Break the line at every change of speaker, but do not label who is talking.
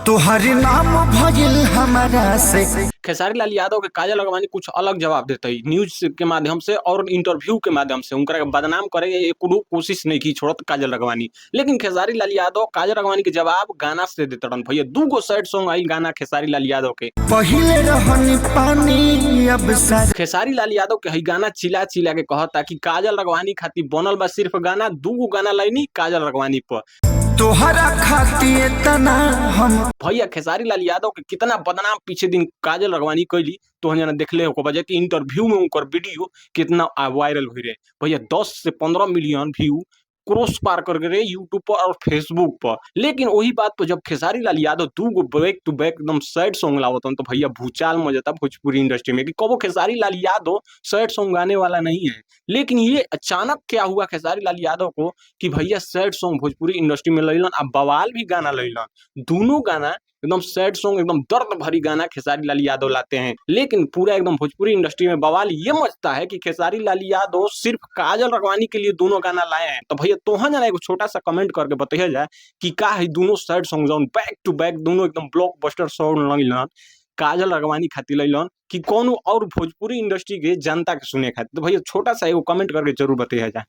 तोहर नाम भइल हमारा से।
खेसारी लाल यादव के काजल राघवानी कुछ अलग जवाब देते न्यूज के माध्यम से और इंटरव्यू के माध्यम से। उनकरा के बदनाम करे के कोनो कोशिश नहीं की छोड़त काजल राघवानी, लेकिन खेसारी लाल यादव काजल राघवानी के जवाब गाना से देते रहन। भैया 2 गो सैड सॉन्ग आई गाना खेसारी लाल यादव के।
पहिले रहनी पानी, अब सर
खेसारी लाल यादव के हई गाना चिल्ला चिल्ला के कहता कि काजल राघवानी खातिर बनल बा सिर्फ गाना, 2 गो गाना लाइनी काजल राघवानी पर।
तोहरा खातिर तना हम।
भैया, खेसारी लाल यादव के कितना बदनाम पीछे दिन काजल राघवानी कैली तो हम जना देखले हो बजे कि इंटरव्यू में उनकर वीडियो कितना वायरल हुई रहे। भैया, 10 से 15 मिलियन व्यू क्रॉस पार कर गए यूट्यूब पर और फेसबुक पर। लेकिन वही बात पर जब खेसारी लाल यादव 2 गो बैक टू बैक एकदम सैड सॉन्ग लावतन, तो भैया भूचाल मचता भोजपुरी इंडस्ट्री में कि कबो खेसारी लाल यादव सैड सॉन्ग गाने वाला नहीं है, लेकिन ये अचानक क्या हुआ खेसारी लाल यादव को कि भैया सैड सॉन्ग भोजपुरी इंडस्ट्री में लैलन आ बवाल भी गाना लैलन। दोनों गाना एकदम सैड सॉन्ग, एकदम दर्द भरी गाना खेसारी लाल यादव लाते हैं, लेकिन पूरा एकदम भोजपुरी इंडस्ट्री में बवाल ये मचता है कि खेसारी लाल यादव सिर्फ काजल राघवानी के लिए दोनों गाना लाए हैं। तो भैया, तोहन जना एगो छोटा सा कमेंट करके बताइए जाए कि का है दोनों सैड सॉन्ग जौन बैक टू बैक दोनों एकदम ब्लॉकबस्टर सॉन्ग लगिलन, काजल राघवानी खातिर लैलन कि कोनो और भोजपुरी इंडस्ट्री के जनता के सुने खातिर? तो भैया, छोटा सा एगो कमेंट करके जरूर बताइए जाए।